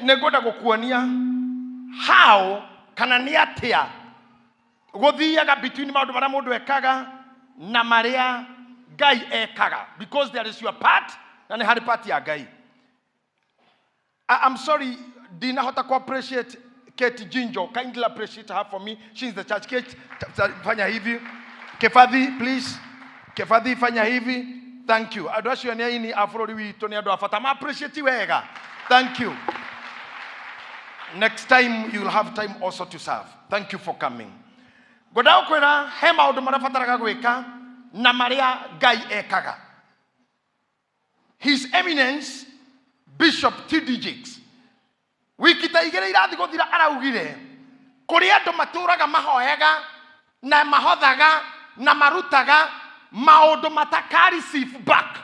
Nĩ ngwenda gũkuonia how kana nĩ atĩa gũthiaga between maũndũ marĩa mũndũ ekaga na marĩa Ngai ekaga, because there is your part na nĩ harĩ part ya Ngai. I'm sorry, ndinahota ku appreciate Kate Jinjo. Kindly appreciate her for me. She's the church. Kate, fanya hivi. Kefathi, please. Kefathi, fanya hivi. Thank you. Andũ acio nĩ aini a bũrũri witũ, nĩ andũ a bata. Ma appreciate wega. Thank you. Next time you will have time also to serve. Thank you for coming. Ngwenda gũkwĩra he maũndũ marĩa bataraga gwĩka na marĩa Ngai ekaga. His Eminence Bishop T.D. Jakes wiki ta 2 irathi gũthira araugire kũrĩ andũ matũraga mahoyaga na mahothaga na marutaga maũndũ mataka receive back,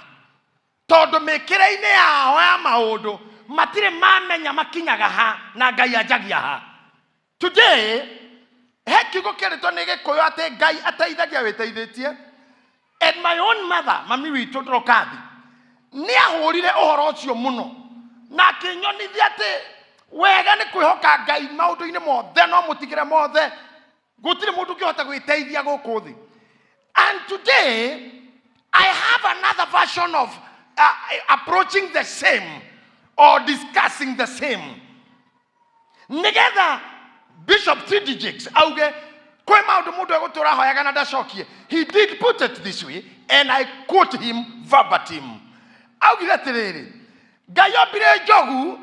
tondũ mĩkĩre-inĩ yao ya maũndũ matirĩ mamenya makinyaga ha na Ngai anjagia ha. Today he kiugo kĩarĩtwo nĩ Gĩkũyũ atĩ Ngai ateithagia wĩteithĩtie. And my own mother, mami witũ Ndorokathi, nĩ ahũrire ũhoro ũcio mũno na akĩnyonithia atĩ wega nĩ kwĩhoka Ngai maũndũ-inĩ mothe, no mũtigĩre mothe, gũtirĩ mũndũ ũngĩhota gwĩteithia gũkũ thĩ. And today I have another version of approaching the same or discussing the same, nigetha Bishop T.D. Jakes auge kwĩ maũndũ mũndũ egũtũra ahoyaga na ndacokie. He did put it this way, and I quote him verbatim. Augire atĩrĩrĩ, Ngai ombire njogu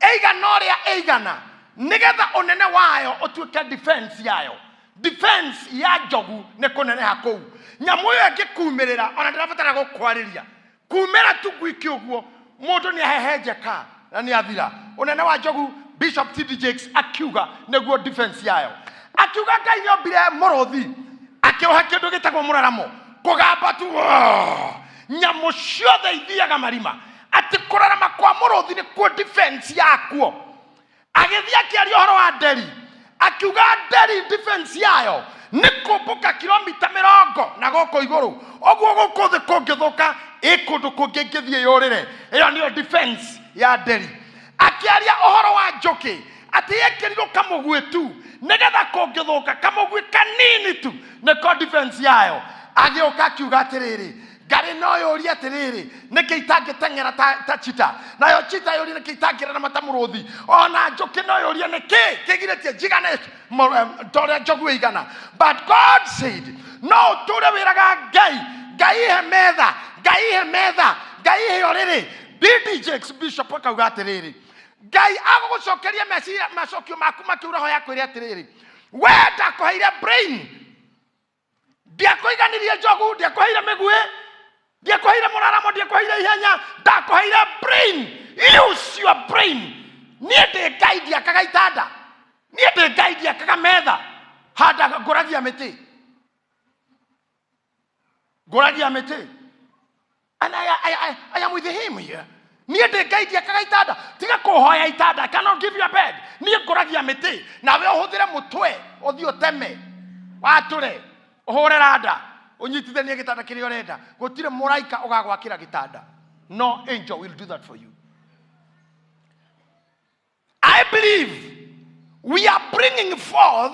ĩigana ũrĩa ĩigana nigetha ũnene wayo ũtuĩke defense yayo. Defense ya njogu nĩ kũneneha kũu. Nyamũ ĩyo ĩngĩkumĩrĩra, ona ndĩrabatara gũkwarĩria, kumĩra tu gwiki ũguo mũndũ nĩ ahehenjeka na nĩ athira. Ũnene wa njogu, Bishop T.D. Jakes akiuga, nĩguo defense yayo. Akiuga Ngai nĩ ombire mũrũthi, akĩũhe kĩndũ gĩtagwo mũraramo, kũgamba tu, "Wah!" Nyamũ ciothe ithiaga marima, atĩ kũrarama kwa mũrũthi nĩkuo defense yakuo. Agĩthiĩ akĩaria ũhoro wa nderi, akiuga nderi defense yayo nĩ kũmbũka kilomita 40 na gũkũ igũrũ ũguo, gũkũ thĩ kũngĩthũka ĩ kũndũ kũngĩ ĩngĩthiĩ yũrĩre. Ĩyo nĩyo defense ya nderi. Akĩaria ũhoro wa njũkĩ, atĩ yekĩrirwo kamũguĩ tu nĩgetha kũngĩthũka kamũguĩ kanini tu nĩko defense yayo. Agĩũka akiuga atĩrĩrĩ, ngarĩ no yũrie atĩrĩrĩ, nĩkĩ itangĩteng'era ta cheetah? Nayo cheetah yũrie, nĩkĩ itangĩrarama ta mũrũthi? Ona njũkĩ no yũrie, nĩkĩ kĩgirĩtie njigane ta ũrĩa njogu ĩigana? But God said no ũtũre wĩraga Ngai, Ngai ihe metha, Ngai ihe metha, Ngai ihe ũrĩrĩ. D.D. Jakes Bishop akauga atĩrĩrĩ, Ngai agũgũcokeria meciria macokio maku makĩu roho yakwĩre atĩrĩrĩ, we ndakũheire brain, ndiakũiganirie njogu, ndiakũheire mĩguĩ, ndiakũheire mũraramo, ndiakũheire ihenya, ndakũheire brain. Use your brain. Niĩ ndĩ Ngai ndiakaga itanda, niĩ ndĩ Ngai ndiakaga metha, handa ngũragia mĩtĩ, ngũragia mĩtĩ. And I am with him here. Niĩ ndĩ Ngai ndiakaga itanda, tiga kũhoya itanda. I cannot give you a bed. Niĩ ngũragia mĩtĩ, nawe ũhũthĩre mũtwe ũthiĩ ũteme, watũre, ũhũre randa, ũnyitithanie gĩtanda kĩrĩa ũrenda. Gũtirĩ mũraika ũgagwakĩra gĩtanda. No angel will do that for you. I believe we are bringing forth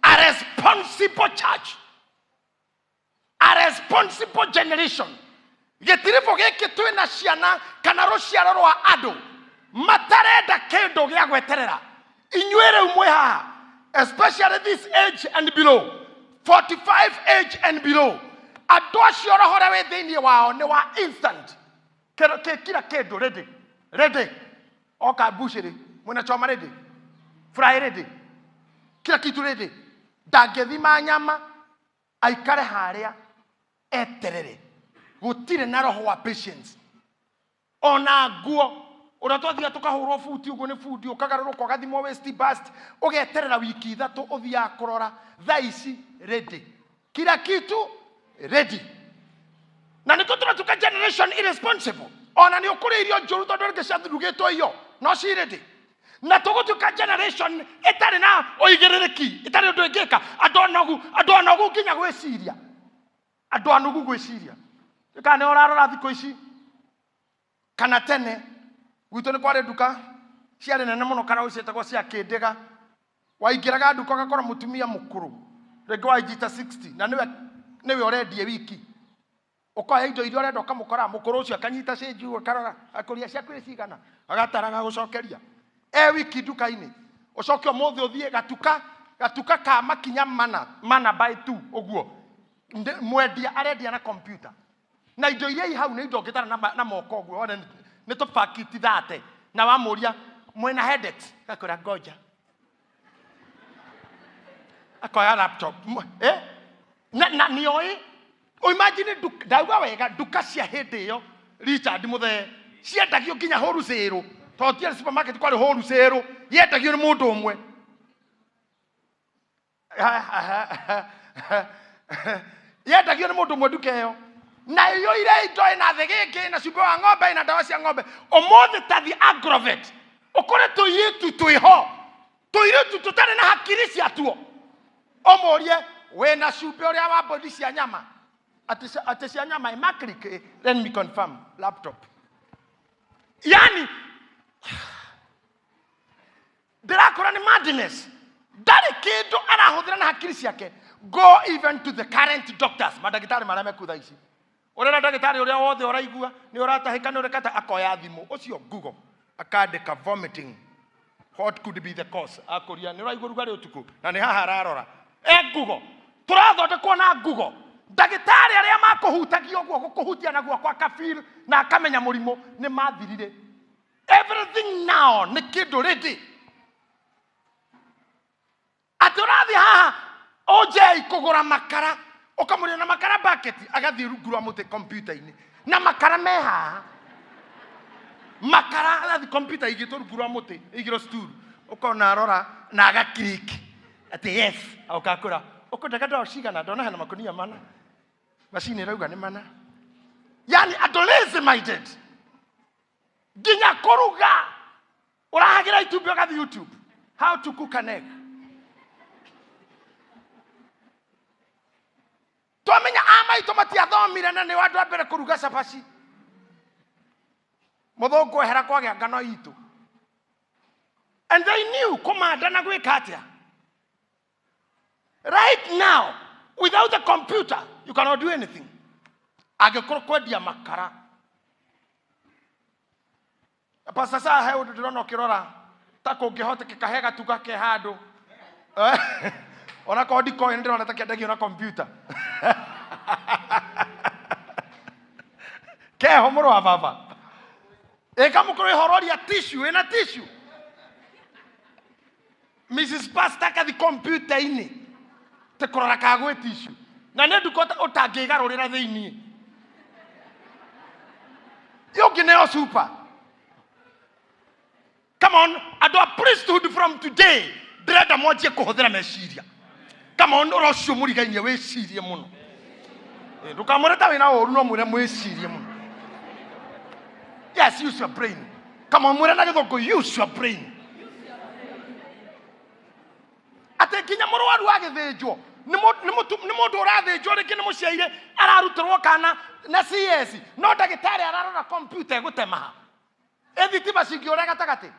a responsible church, a responsible generation. Gĩtiribũ gĩkĩ twĩna ciana kana rũciaro rwa andũ matarenda kĩndũ gĩa gweterera. Inyuĩ rĩu mwĩ haha, especially this age and below, 45 age and below, andũ acio roho ũrĩa wĩ thĩinĩ wao nĩ wa instant. Kila kĩndũ ready ready, oka mbucĩrĩ mwĩna choma ready, fry ready, kila kitu ready. Ndangĩthima nyama aikare harĩa eterere. Gũtirĩ na roho wa patience. Ona nguo ũrĩa twathiaga tũkahũrwo buti ũguo nĩ bundi, ũkagarũrũka, ũgathimwo waist bust, ũgeterera wiki 3 ũthiaga kũrora. Thaa ici ready, kila kitu ready, na nĩkĩo tũratuĩka generation irresponsible. Ona nĩ ũkũrĩa irio njũru tondũ rĩngĩ ciathurugĩtwo iyo no ci ready. Na tũgũtuĩka generation ĩtarĩ na ũigĩrĩrĩki, ĩtarĩ ũndũ ĩngĩka. Andũ anogu, andũ anogu nginya gwĩciria, andũ anogu gwĩciria. Kana nĩ ũrarora thikũ ici kana tene gwitũ nĩ kwarĩ nduka. Ciarĩ nene mũno karaũ cietagwo cia kĩndĩga. Waingĩraga nduka ũgakora mũtumia mũkũrũ rĩngĩ wa age ta 60 na nĩwe ũrendie wiki. Ũkoya indo iria ũrenda ũkamũkora mũkũrũ ũcio akanyita cĩnji ũguo akarora akũria ciaku nĩ cigana agataraga gũcokeria e wiki nduka-inĩ. Ũcoke ũmũthĩ ũthiĩ gatuka ka makinya mana mana by 2 ũguo. Mwendia arendia na computer na indo iria i hau nĩ indo ũngĩtara na moko ũguo wone nĩ tũbakiti thate na wamũria mwena headaches gakwĩra ngoja akoya laptop. Na nĩoĩ imagine ndauga wega nduka cia hĩndĩ ĩyo Richard Muthee ciendagio nginya wholesale tondũ tiarĩ supermarket kwarĩ wholesale yendagio nĩ mũndũ ũmwe. Yendagio nĩ mũndũ ũmwe nduka ĩyo na ĩiyũire indo ĩna thĩgĩngĩ ĩna cumbĩ wa ng'ombe ĩna ndawa cia ng'ombe. Ũmũthĩ ta thiĩ Agrovet ũkore tũirĩtu twĩho tũirĩtu tũtarĩ na hakiri ciatuo ũmũrie wĩna cumbĩ ũrĩa wa mbũri cia nyama atĩ cia nyama ĩ let me confirm laptop. Yani ndĩrakora nĩ madness ndarĩ kĩndũ arahũthĩra na hakiri ciake. Go even to the current doctors mandagĩtarĩ marĩa mekuo thaa ici ũrĩa ndagĩtarĩ ũrĩa wothe ũraigua nĩ ũratahĩka nĩ ũrekata akoya thimũ ũcio Google akandĩka vomiting what could be the cause akũria nĩ ũraigua rugarĩ ũtukũ na nĩ haha ararora e Google tũrathondekwo na Google. Ndagĩtarĩ arĩa makũhutagia ũguo gũkũhutia na guoko akafeel na akamenya mũrimũ nĩ mathirire. Everything now nĩ kĩndũ ready atĩ ũrathiĩ haha ũnjei kũgũra makara ũkamũria na makara bucket agathiĩ rungu rwa mũtĩ kompiuta-inĩ na makara me haha makara agathiĩ kompiuta igĩtwo rungu rwa mũtĩ igĩrwo stool ũkona arora na agaklik atĩ yes ũkakwĩra ũkwendaga ndawa cigana ndona hena makunia mana macini ĩrauga nĩ mana. Yani andũ lazy minded nginya kũruga ũrahagĩra itumbĩ ũgathiĩ YouTube how to cook an egg. Twamenya a maitũ matiathomire na nĩo andũ a mbere kũruga cabaci. Mũthũngũ ehera kwagĩa ngano itũ and they knew kũmanda na gwĩka atĩa. Right now without the computer you cannot do anything. Angĩkorwo kwendia makara Pastor Saa he ũndũ ndĩrona ũkĩrora ta kũngĩhotekeka he gatuka ke handũ. Ona korwo ndikoĩ nĩ ndĩrona ta kĩendagio na computer. Keho mũrũ wa baba ĩka mũkũrũ ĩhororia tissue ĩna tissue. Mrs. Pastor akathi kompiuta-inĩ te kũrora kana gwĩ tissue na nĩ nduka ũtangĩgarũrĩra thĩiniĩ ĩyo ũngĩneo super. Come on andũ a priesthood from today ndĩrenda mwanjie kũhũthĩra meciria. Come on ũro ũcio mũrigainie wĩcirie mũno. Ndũkamwĩre ta wĩna ũru no mwĩre mwĩcirie mũno. Yes, use your brain. Come on mwĩre na gĩthũngũ use your brain. Atĩ nginya mũrwaru agĩthĩnjwo nĩ mũndũ ũrathĩnjwo rĩngĩ nĩ mũciaire ararutĩrwo kana na CS no ndagĩtarĩ ararora kompiuta ĩgũtema ha ĩ thitima cingĩũra gatagatĩ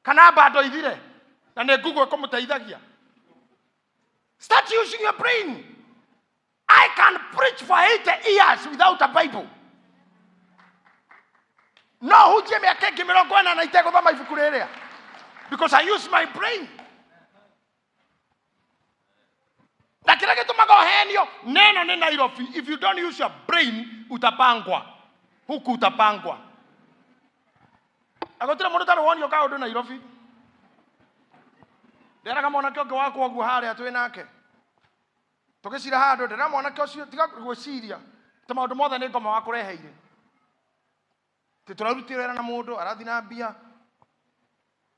kana bando ithire na nĩ Google ĩkũmũteithagia. Start using your brain. I can preach for 80 years without a Bible. No hunjie mĩaka ĩngĩ mĩrongo ĩnana itegũthoma ibuku rĩrĩa because I use my brain. Na kĩrĩa gĩtũmaga ũhenio neno nĩ Nairobi. If you don't use your brain utapangwa huku utapangwa. Na gũtirĩ mũndũ ũtarĩ wonio kaũndũ Nairobi. Nderaga mwanake ũngĩ wakwa ũguo harĩa twĩ nake tũgĩcira handũ ndĩra mwanake ũcio tiga gwĩciria atĩ maũndũ mothe nĩ ngoma wakũreheire atĩ tũrarutire wĩra na mũndũ arathiĩ na mbia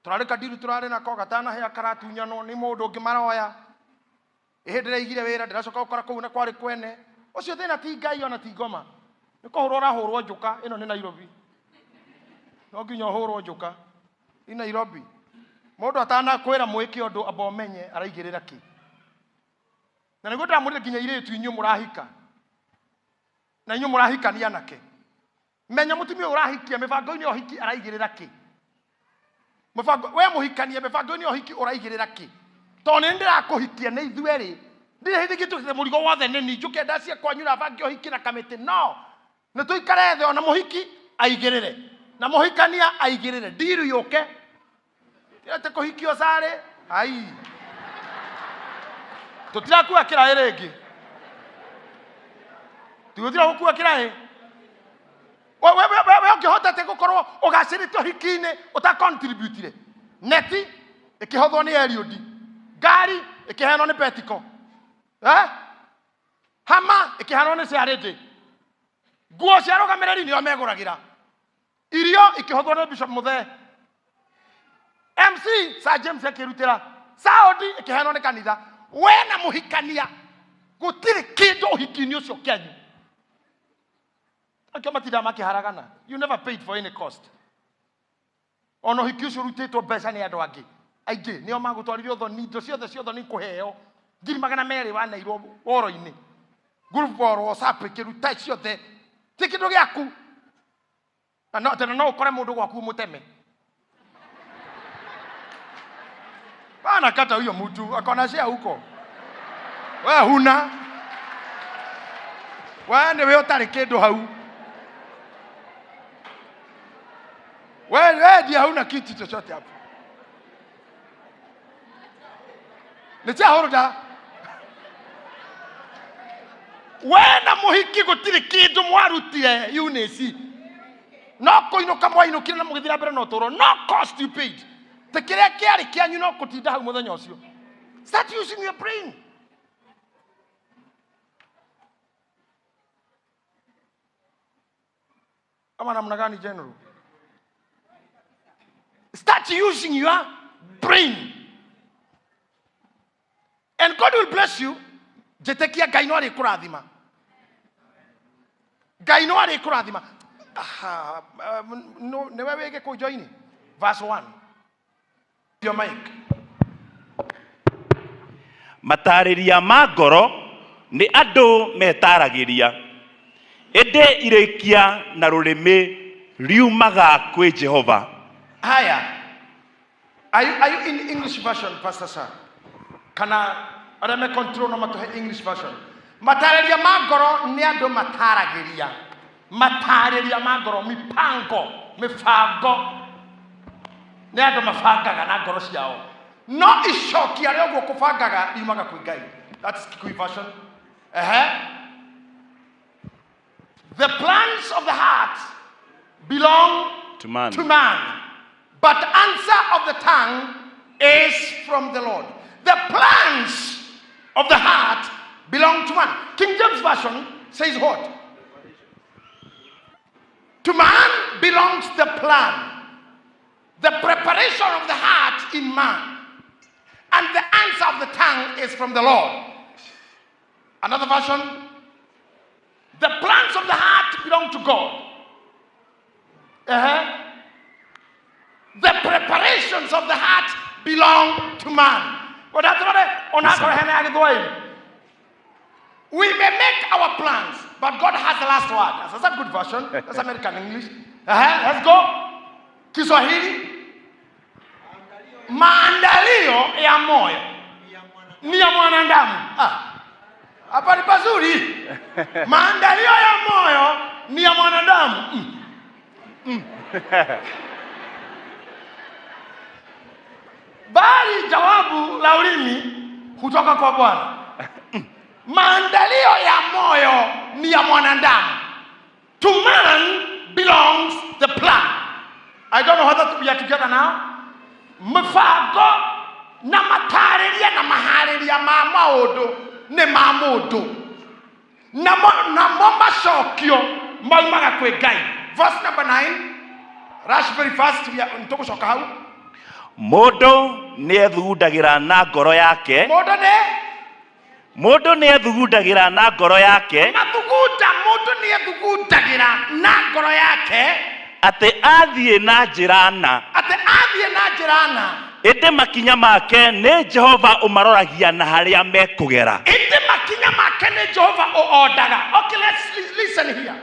tũrarĩ kandiru tũrarĩ nako gatanahĩa karatunyanwo nĩ mũndũ ũngĩ maroya ĩhĩndĩ ndĩraigire wĩra ndĩracoka gũkora kũu na kwarĩ kwene ũcio thĩna ti Ngai ona ti ngoma nĩ kũhũrwo ũrahũrwo njũka ĩno nĩ Nairobi no nginya ũhũrwo njũka i Nairobi mũndũ atanakwĩra mwĩke ũndũ amba ũmenye araigĩrĩra kĩ na nĩguo ndĩramwĩrire nginya irĩtu inyuĩ mũrahika na inyuĩ mũrahikania anake menya mũtumia ũyũ ũrahikia mĩbango-inĩ ya ũhiki araigĩrĩra kĩ. Mũbango we mũhikania mĩbango-inĩ ya ũhiki ũraigĩrĩra kĩ? Tondũ nĩ ndĩrakũhikia nĩ ithuerĩ. Ndirĩ hĩndĩ ingĩtũkĩte mũrigo wothe nĩ niĩ njũke ndacie kwanyu na bange ũhiki na kamĩtĩ. No nĩ tũikare thĩ ona mũhiki aigĩrĩre na mũhikania aigĩrĩre ndiru yũke. Ti atĩ kũhikio carĩ ai tũtirakua kĩraĩ rĩngĩ, tũtira gũkua kĩraĩ. We ũngĩhota atĩa gũkorwo ũgacĩrĩte ũhiki-inĩ ũtacontributire? Neti ĩkĩhothwo nĩ Eliud, ngari ĩkĩheanwo nĩ Betiko, eh? Hama ĩkĩheanwo nĩ Charity, nguo cia arũgamĩrĩri nĩo megũragĩra, irio ikĩhothwo nĩ Bishop Muthee, MC Sir James akĩrutĩra, sound ĩkĩheanwo nĩ kanitha. We na mũhikania gũtirĩ kĩndũ ũhiki-inĩ ũcio kĩanyu. Akĩo matindaga makĩharagana. You never paid for any cost. Ona ũhiki ũcio ũrutĩtwo mbeca nĩ andũ angĩ aingĩ nĩo magũtwarire ũthoni, indo ciothe cia ũthoni kũheo 200,000 waneirwo woro-inĩ, group or WhatsApp ĩkĩruta ciothe, ti kĩndũ gĩaku. Na no tena no ũkore mũndũ gwaku ũmũteme. Bana kata huyo mtu akona share huko. We huna. We nĩwe ũtarĩ kĩndũ hau. We ndiye hauna kitu chochote hapo. Nĩ ciahũrũta. We na mũhiki gũtirĩ kĩndũ mwarutire Eunice. No kũinũka mwainũkire na mũgĩthiĩ na mbere na ũtũũro. No cost you paid. Te kĩrĩa kĩarĩ kĩanyu no kũtinda hau mũthenya ũcio. Start using your brain. Ama namna gani general? Start using your brain. And God will bless you. Njĩtĩkia Ngai no arĩkũrathima. Ngai no arĩkũrathima. Aha, no, nĩwe wĩ gĩkũnjo-inĩ. Verse 1. Your mic. Matarĩria ma ngoro nĩ andũ metaragĩria, ĩndĩ irĩkia na rũrĩmĩ riumaga kwĩ Jehova. Haya. Are you in English version, Pastor Sir? Kana arĩa me control no matũhe English version. Matarĩria ma ngoro nĩ andũ mataragĩria. Matarĩria ma ngoro, mipango, mĩbango. Nĩ andũ mabangaga na ngoro ciao. No icokia rĩa ũguo kũbangaga riumaga kwĩ Ngai. That's Kikuyu version. Ehe. The plans of the heart belong To man. to man, but answer of the tongue is from the Lord. The plans of the heart belong to man. King James Version says what? To man belongs the plan, the preparation of the heart in man, and the answer of the tongue is from the Lord. Another version, the plans of the heart belong to God. The preparations of the heart belong to man. We may make our plans, but God has the last word. That's a good version. That's American English. Let's go. Kiswahili. Maandalio ya moyo ni ya mwanadamu. Hapa ni pazuri. Maandalio ya moyo ni ya mwanadamu. Bali jawabu la ulimi hutoka kwa Bwana. Maandalio ya moyo ni ya mwanadamu. To man belongs the plan. I don't know whether we are together now. Mĩbango na matarĩria na maharĩria ma maũndũ nĩ ma mũndũ. Namo macokio maumaga kwĩ Ngai. Verse number 9. Rush very fast, we are nĩtũgũcoka hau. Mũndũ nĩethugundagĩra na ngoro yake. Mũndũ nĩ? Mũndũ nĩethugundagĩra na ngoro yake. Mathugunda, mũndũ nĩethugundagĩra na ngoro yake. Atĩ athiĩ na njĩra na. Atĩ athiĩ na njĩra na. Ĩndĩ makinya make nĩ Jehova ũmaroragia na harĩa mekũgera. Ĩndĩ makinya make nĩ Jehova ũondaga. Okay, let's listen here.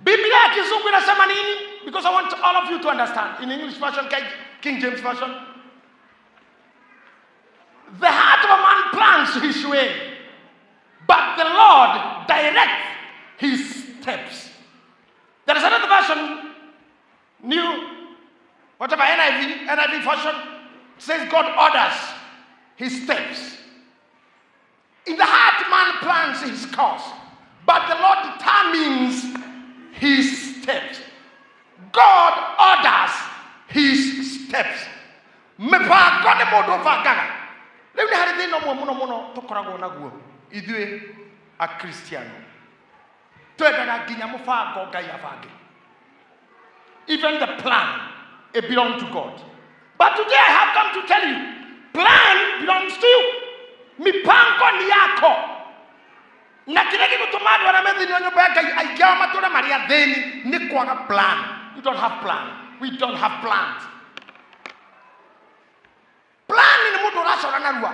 Biblia ya Kizungu inasema nini? Because I want all of you to understand. In English version, King James Version. The heart of a man plans his way, but the Lord directs his steps. There is another version, new, whatever, NIV, NIV version, says God orders his steps. In the heart, man plans his course, but the Lord determines his steps. God orders his steps. Mĩbango nĩ mũndũ ũbangaga. Rĩu nĩ harĩ thĩna ũmwe mũno mũno tũkoragwo naguo ithuĩ Akristiano. Twendaga nginya mũbango Ngai abange. Even the plan, it belongs to God. But today I have come to tell you, plan belongs to you. Mipango ni yako. Na kĩrĩa gĩgũtũma andũ arĩa me thĩinĩ wa nyũmba ya Ngai aingĩ ao matũre marĩ athĩni nĩ kwaga plan. You don't have plan. We don't have plans. Plan nĩ mũndũ ũracora narua.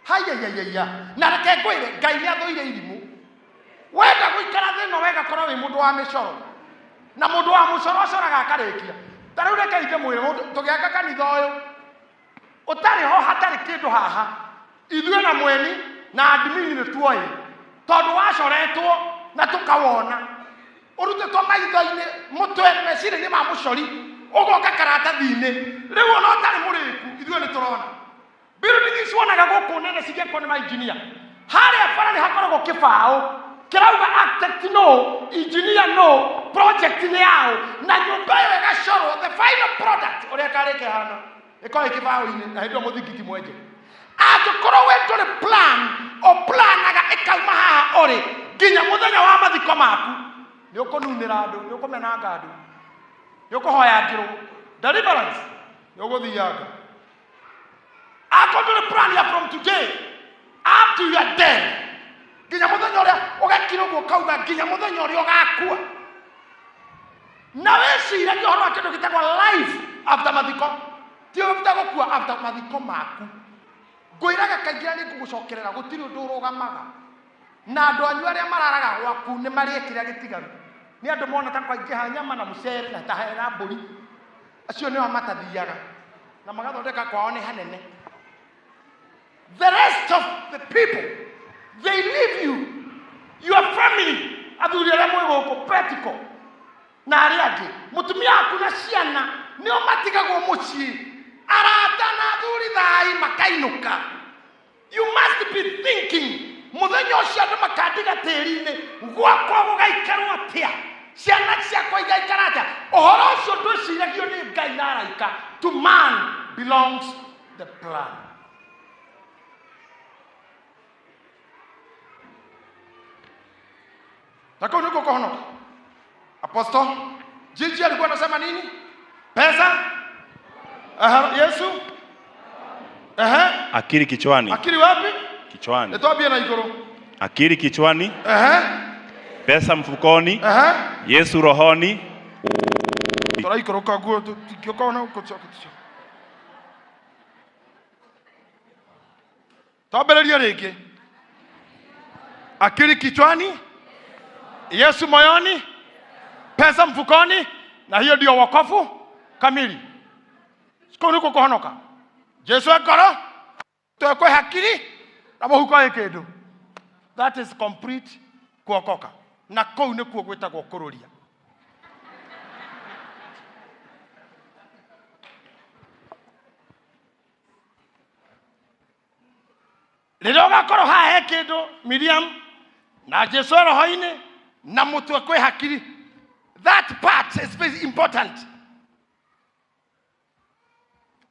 Haiyaiyaiyaiya. Na reke ngwĩre, Ngai nĩ athũire irimũ. Wenda gũikara thĩ ĩno wega korwo wĩ mũndũ wa mĩcoro. Na mũndũ wa mũcoro acoraga akarĩkia. Ta rĩu reke ndĩmwĩre, tũgĩaka kanitha ũyũ, ũtarĩ ho hatarĩ kĩndũ haha, ithuĩ na mweni na admin nĩ tuoĩ, tondũ wacoretwo na tũkawona. Ũrutĩtwo maitho-inĩ, mũtwe, meciria-inĩ ma mũcori, ũgoka karatathi-inĩ. Rĩu ona ũtarĩ mũrĩku, ithuĩ nĩ tũrona. Building ici wonaga gũkũ nene cigĩakwo nĩ mainjinia. Harĩa bara nĩ hakoragwo kĩbaũ kĩrauga architect no, engineer no, project nĩ yao, na nyũmba ĩyo ĩgacorwo the final product ũrĩa ĩkarĩka ĩhana, ĩkorwo ĩ kĩbaũ-inĩ na hĩndĩ ĩyo mũthingi ti mwenje. Angĩkorwo we ndũrĩ plan, ũplanaga ĩkauma haha ũrĩ nginya mũthenya wa mathiko maku, nĩ ũkũnunĩra andũ, nĩ ũkũmenanga andũ, nĩ ũkũhoya ngĩrwo deliverance, nĩ ũgũthianga. Angĩkorwo ndũrĩ plan ya from today up to your death, nginya mũthenya ũrĩa ũgekira ũguo ũkauga nginya mũthenya ũrĩa ũgakua. Na wĩciragie ũhoro wa kĩndũ gĩtagwo life after mathiko, ti after gũkua, after mathiko maku. Ngwĩraga kaingĩ na nĩngũgũcokerera, gũtirĩ ũndũ ũrũgamaga. Na andũ anyu arĩa mararaga gwaku nĩ marĩe kĩrĩa gĩtigaru. Nĩ andũ mona ta kwaingĩha nyama na mũcere na ta hena mbũri. Acio nĩo matathiaga na magathondeka kwao nĩ hanene. The rest of the people, they leave you, your family, athuri arĩa mwĩ gũkũ practical, na arĩa angĩ, mũtumia waku na ciana nĩo matigagwo mũciĩ, arata na athuri thai makainũka. You must be thinking, mũthenya ũcio andũ makandiga tĩri-inĩ, gwakwa gũgaikarwo atĩa? Ciana ciakwa igaikara atĩa? Ũhoro ũcio ndwĩciragio nĩ Ngai na araika. To man belongs the plan. Na kũu nĩkuo kũhonoka. Apostle Gigi alikuwa anasema nini? Pesa? Aha, Yesu? Aha. Akili kichwani. Akili wapi? Kichwani. Nitwambie na igũrũ. Akili kichwani. Aha. Pesa mfukoni. Aha. Yesu rohoni. Tũraikũrũka guo tũtingĩũka na gũcoka tũcoke. Twambĩrĩrie rĩngĩ. Akili kichwani, Yesu moyoni, pesa mfukoni, na hiyo ndio wokovu kamili. Kũu nĩkuo kũhonoka. Jesu e ngoro, twekwe hakiri na mũhuko wĩ kĩndũ. That is complete kuokoka. Na kũu nĩkuo gwĩtagwo kũrũria. Rĩrĩa ũgakorwo haha he kĩndũ Miriam na Jesu e roho-inĩ na mũtwe kwĩ hakiri, that part is very important.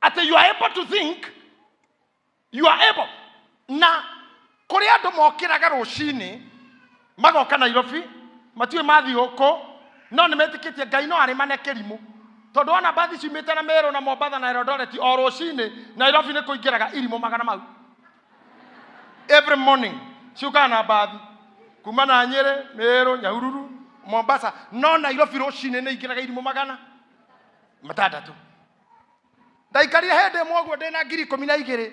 Atĩ you are able to think, you are able. Na kũrĩ andũ mokĩraga rũcinĩ magoka Nairobi, matiũĩ mathiĩ kũ, no nĩ metĩkĩtie Ngai no arĩmane kĩrimũ. Tondũ wona mbathi ciumĩte na Meru na Mombatha na Eldoret o rũcinĩ Nairobi nĩ kũingĩraga irimũ magana mau. Every morning ciũkaga na mbathi kuma na Nyĩrĩ, Meru, Nyahururu, Mombasa, no Nairobi rũcinĩ nĩ ingĩraga irimũ magana matandatũ. Ndaikarire hĩndĩ ĩmwe ũguo ndĩna ngiri ikũmi na igĩrĩ,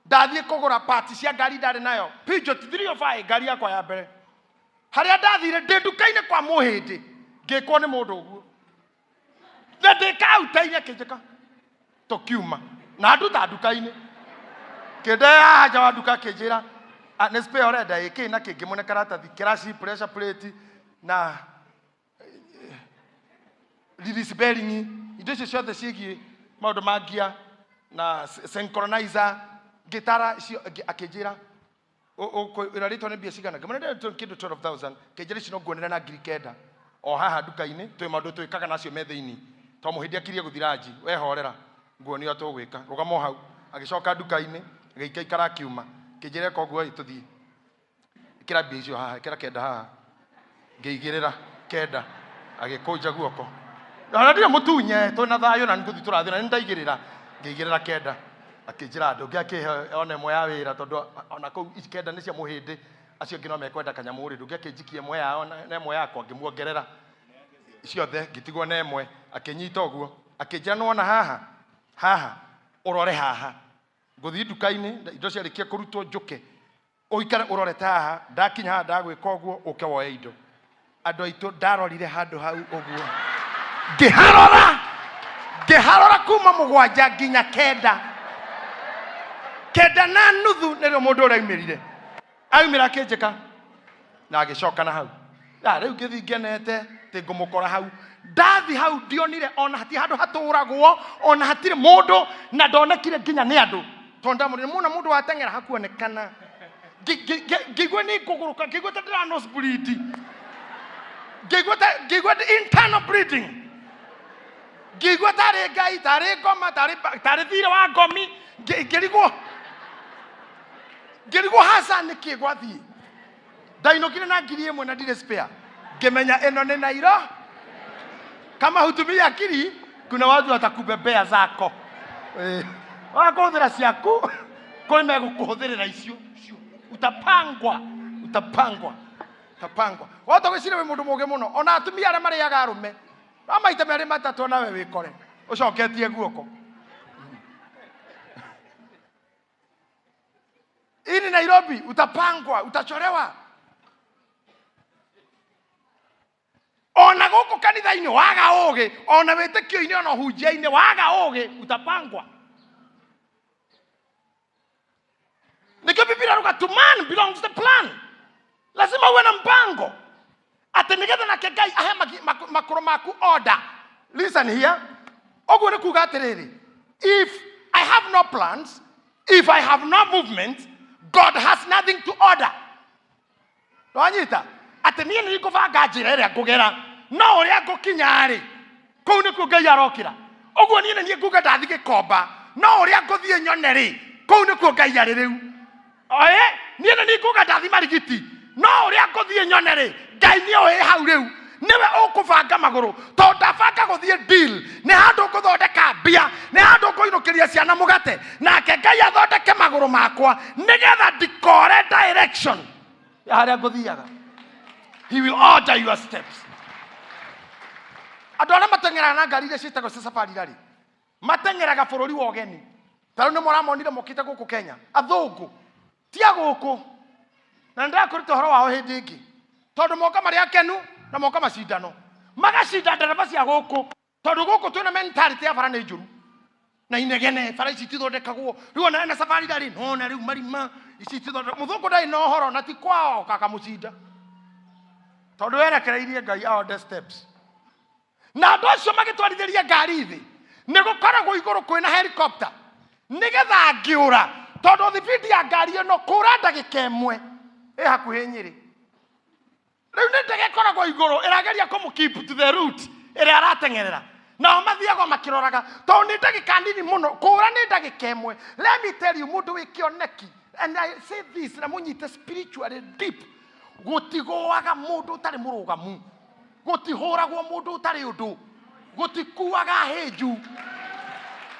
ndathiĩ kũgũra parts cia ngari ndarĩ nayo Peugeot 305, ngari yakwa ya mbere. Harĩa ndathire ndĩ nduka-inĩ kwa mũhĩndĩ, ngĩkwo nĩ mũndũ ũguo, na ndĩ kaunta-inĩ akĩnjĩka. Tũkiuma na nduta nduka-inĩ, kĩndehe haha nja wa nduka, akĩnjĩra, "Ah, nĩ spare ũrenda ĩ kĩ na kĩ?" Ngĩmũne karatathi, kĩraci, pressure plate na release bearing, indo icio ciothe ciĩgiĩ maũndũ ma gear na synchronizer, ngĩtara icio. Akĩnjĩra, "Ũkwĩra rĩtwa nĩ mbia cigana?" Ngĩmwĩra ndĩrenda kĩndũ 12,000. Kĩnjĩra, "Ici no nguonere na 9,000 o haha nduka-inĩ, twĩ maũndũ twĩkaga nacio me thĩinĩ, to mũhĩndĩ akirie gũthira nji, wehorera nguonia ũrĩa tũgwĩka, rũgama o hau." Agĩcoka nduka-inĩ, agĩikaikara, akiuma, kĩnjĩra, "Ĩka ũguo ĩ, tũthiĩ, ĩkĩra mbia icio haha, ĩkĩra 9 haha." Ngĩigĩrĩra 9, agĩkũnja guoko, ona ndirĩ mũtunye, twĩna thayũ na nĩtũthiĩ tũrathiĩ na nĩndaigĩrĩra. Ngĩigĩrĩra 9, akĩnjĩra ndũngĩ akĩhe ona ĩmwe ya wĩra, tondũ ona kũu ici 9 nĩ cia mũhĩndĩ, acio angĩ no mekwenda kanyamũ rĩ, ndũngĩ akĩnjikia ĩmwe yao na ĩmwe yakwa. Ngĩmuongerera ciothe, ngĩtigwo na ĩmwe. Akĩnyita ũguo, akĩnjĩra, "Nĩwona haha, haha ũrore haha, ngũthiĩ nduka-inĩ, indo ciarĩkia kũrutwo njũke, ũikare ũrorete haha, ndakinya haha ndagwĩka ũguo, ũke woe indo." Andũ aitũ, ndarorire handũ hau ũguo, ngĩharora, ngĩharora kuma 7 nginya 9, 9:30 nĩrĩo mũndũ ũrĩa aumĩrire. Aumĩra akĩnjĩka na agĩcoka na hau na rĩu ngĩthiĩ ngenete tĩ ngũmũkora hau. Ndathi hau ndionire ona hati handũ hatũragwo, ona hatirĩ mũndũ, na ndonekire nginya nĩ andũ, tondũ ndamũrire mũna mũndũ wateng'era hakuonekana. Ngĩigua nĩ ngũgũrũka, ngĩigua ta ndĩra nose bleed, ngĩigua ta ngĩigua internal bleeding, ngĩigua tarĩ ngai, tarĩ ngoma, tarĩ thirĩ wa ngomi. Ngĩrigwo haca nĩkĩ gwathiĩ. Ndainũkire na 1,000 na ndirĩ spare. Ngĩmenya ĩno nĩ Nairo. Kama hutumii akili, kuna watu watakubebea zako. Wakũhũthĩra ciaku, kũrĩ megũkũhũthĩrĩra icio icio. Utapangwa, utapangwa, utapangwa. Wahota gwĩciria wĩ mũndũ mũũgĩ mũno, ona atumia arĩa marĩaga arũme no maita merĩ matatũ, onawe wĩkore ũcoketie guoko. Hii ni Nairobi, utapangwa, utachorewa. Ona gũkũ kanitha-inĩ waga ũgĩ, ona wĩtĩkio-inĩ, ona ũhunjia-inĩ waga ũgĩ, utapangwa. Nĩkĩo Biblia ruga, "To man belongs the plan." Lazima uwe na mpango atĩ nĩgetha nake Ngai ahe makũrũ maku order. Listen here, ũguo nĩ kuga atĩrĩrĩ, if I have no plans, if I have no movement, God has nothing to order. Wanyita atĩ niĩ nĩ ngũbanga njĩra ĩrĩa ngũgera, no ũrĩa ngũkinya rĩ, kũu nĩkuo Ngai arokĩra. Ũguo niĩ nĩ niĩ nguga ndathi Gĩkomba, no ũrĩa ngũthiĩ nyone rĩ, kũu nĩkuo Ngai arĩ rĩu. Oe niĩ nĩ niĩ nguga ndathi Marigiti, no ũrĩa ngũthiĩ nyone rĩ, Ngai nĩ oĩ hau rĩu nĩwe ũkũbanga magũrũ, tondũ ndabanga gũthiĩ deal, nĩ handũ ngũthondeka mbia, nĩ handũ ngũinũkĩria ciana mũgate, nake Ngai athondeke magũrũ makwa nĩgetha ndikore direction ya harĩa ngũthiaga. He will order your steps. Andũ arĩa mateng'eraga na ngari iria ciĩtagwo cia safari rally mateng'eraga bũrũri wa ũgeni. Ta rĩu nĩ mũramonire mokĩte gũkũ Kenya, athũngũ tia gũkũ, na nĩndakũrĩte ũhoro wao hĩndĩ ĩngĩ, tondũ moka marĩ akenu na moka macindano, magacinda ndereba cia gũkũ, tondũ gũkũ twĩna mentality ya bara nĩ njũru na inegene, bara ici itithondekagwo. Rĩu ona ena safari rally nona rĩu marima ici itithondekagwo. Mũthũngũ ndarĩ na ũhoro na ti kwao, kakamũcinda tondũ werekereirie Ngai a order steps. Na andũ acio magĩtwarithĩria ngari thĩ, nĩ gũkoragwo igũrũ kwĩna helicopter nĩgetha angĩũra, tondũ thibindi ya ngari ĩno kũra ndagĩka 1 ĩ hakuhĩ Nyĩrĩ. Rĩu nĩ ndege ĩkoragwo igũrũ ĩrageria kũmũ keep to the route ĩrĩa arateng'erera, nao mathiaga makĩroraga, tondũ nĩ ndagĩka nini mũno kũra, nĩ ndagĩka 1. Let me tell you, mũndũ wĩ kĩoneki, and I say this na mũnyite spiritually deep, gũtigũaga mũndũ ũtarĩ mũrũgamu, gũtihũragwo mũndũ ũtarĩ ũndũ, gũtikuaga hĩnju.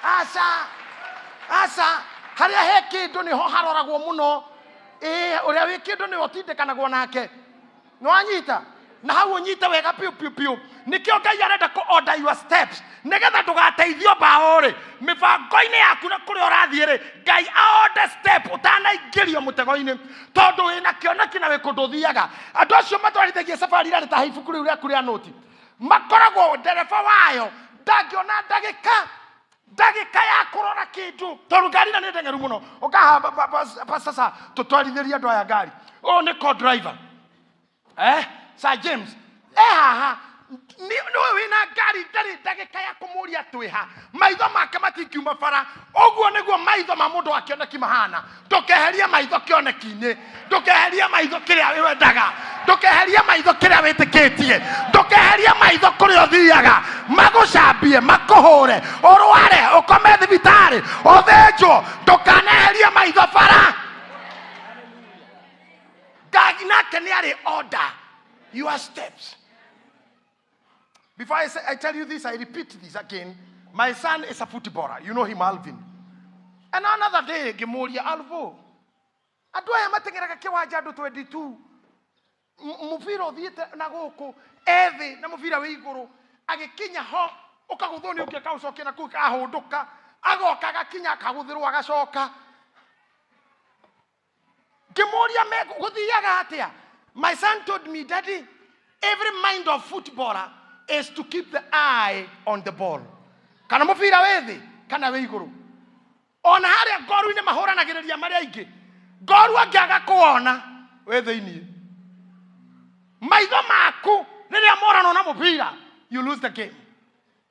Aca, aca, harĩa he kĩndũ nĩho haroragwo mũno. Ĩĩ, ũrĩa wĩ kĩndũ nĩwe ũtindĩkanagwo nake. Nĩwanyita na hau ũnyite wega piũ piũ piũ. Nĩkĩo Ngai arenda kũ order your steps nĩgetha ndũgateithio mbaũ rĩ mĩbango-inĩ yaku na kũrĩa ũrathiĩ rĩ, Ngai a order step ũtanaingĩrio mũtego-inĩ, tondũ wĩna kĩoneki na wĩ kũndũ ũthiaga. Andũ acio matwarithagia safari rarĩ ta ibuku rĩu rĩaku rĩa nũti, makoragwo ndereba wayo ndangĩona ndagĩka. Ndagĩka ya kũrora kĩndũ tondũ ngari na nĩ ndengeru mũno ũkaha sasa tũtwarithĩrie andũ aya ngari ũyũ nĩ co-driver Sir James haha nĩwe wĩna ngari ndarĩ ndagĩka ya kũmũria twĩha maitho make matingiuma bara ũguo nĩguo maitho ma mũndũ wa kĩoneki mahana ndũkeherie maitho kĩoneki-inĩ ndũkeherie maitho kĩrĩa wendaga ndũkeherie maitho kĩrĩa wĩtĩkĩtie ndũkeherie maitho kũrĩa ũthiaga magũcambie makũhũre ũrware ũkome thibitarĩ ũthĩnjwo ndũkaneherie maitho bara Ngai nake nĩ arĩ order your steps. Before I tell you this, I repeat this again. My son is a footballer. You know him, Alvin. And another day, ngĩmũria Alvo, andũ aya mateng'eraga kĩwanja andũ 22 mũbira ũthiĩte na gũkũ ethĩ na mũbira wĩ igũrũ agĩkinya ho ũkagũthwo nĩ ũngĩ akaũcokia na kũu kahũndũka agoka agakinya akagũthĩrwo agacoka ngĩmũria gũthiaga atĩa. My son told me, "Daddy, every mind of footballer is to keep the eye on the ball." Kana mũbira wĩ thĩ kana wĩ igũrũ ona harĩa ngoru-inĩ mahũranagĩrĩria marĩa aingĩ ngoru angĩaga kũwona wĩ thĩiniĩ maitho maku rĩrĩa moranwo na mũbira, you lose the game.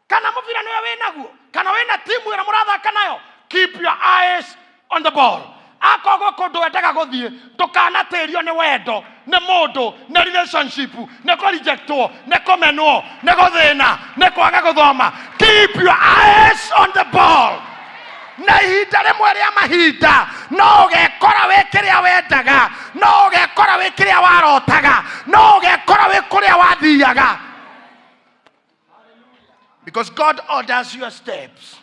Kana mũbira nĩwe wĩ naguo kana wĩna timu ĩrĩa mũrathaka nayo, keep your eyes on the ball. Akorwo kũndũ wendaga gũthiĩ ndũkanatĩrio nĩ wendo nĩ mũndũ nĩ relationship nĩ kũrejectwo nĩ kũmenwo nĩ gũthĩna nĩ kwaga gũthoma, keep your eyes on the ball. Na ihinda rĩmwe rĩa mahinda no ũgekora wĩ kĩrĩa wendaga no ũgekora wĩ kĩrĩa warotaga no ũgekora wĩ kũrĩa wathiaga, because God orders your steps.